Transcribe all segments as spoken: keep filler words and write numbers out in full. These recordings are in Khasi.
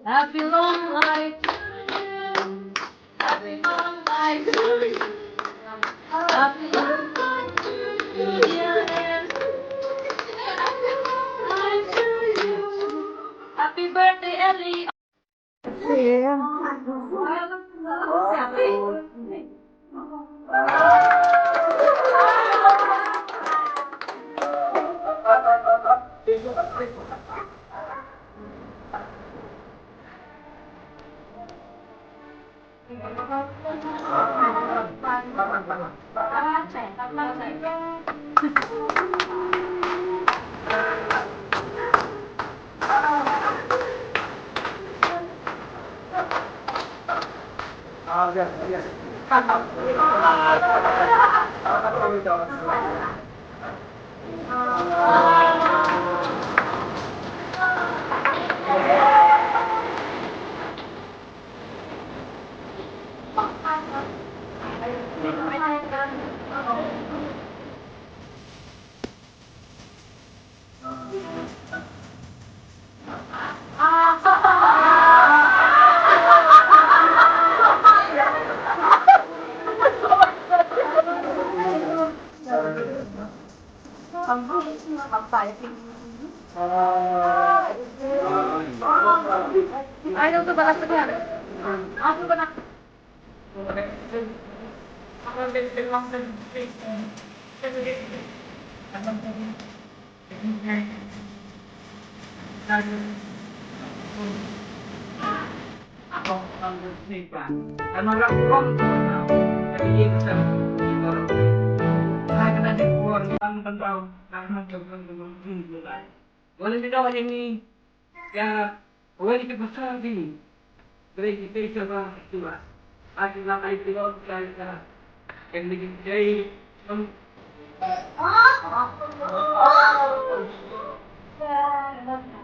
Happy long life to you. Happy long life to you. Happy long life to you, dear Anne. Happy long life to you. Happy birthday, Ellie.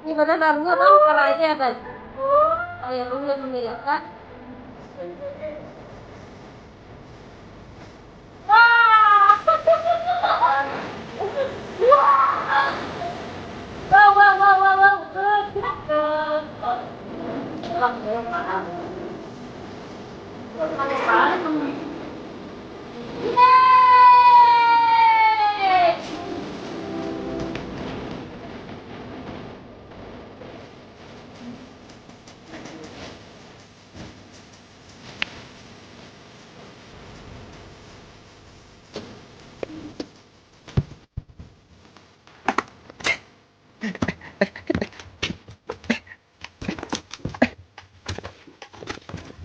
Ni ba da lar ngut am ka la ïa ka. Ai, ïa, ïa, ïa, ïa, ka. Wow, wow, wow, wow, wow. Good girl.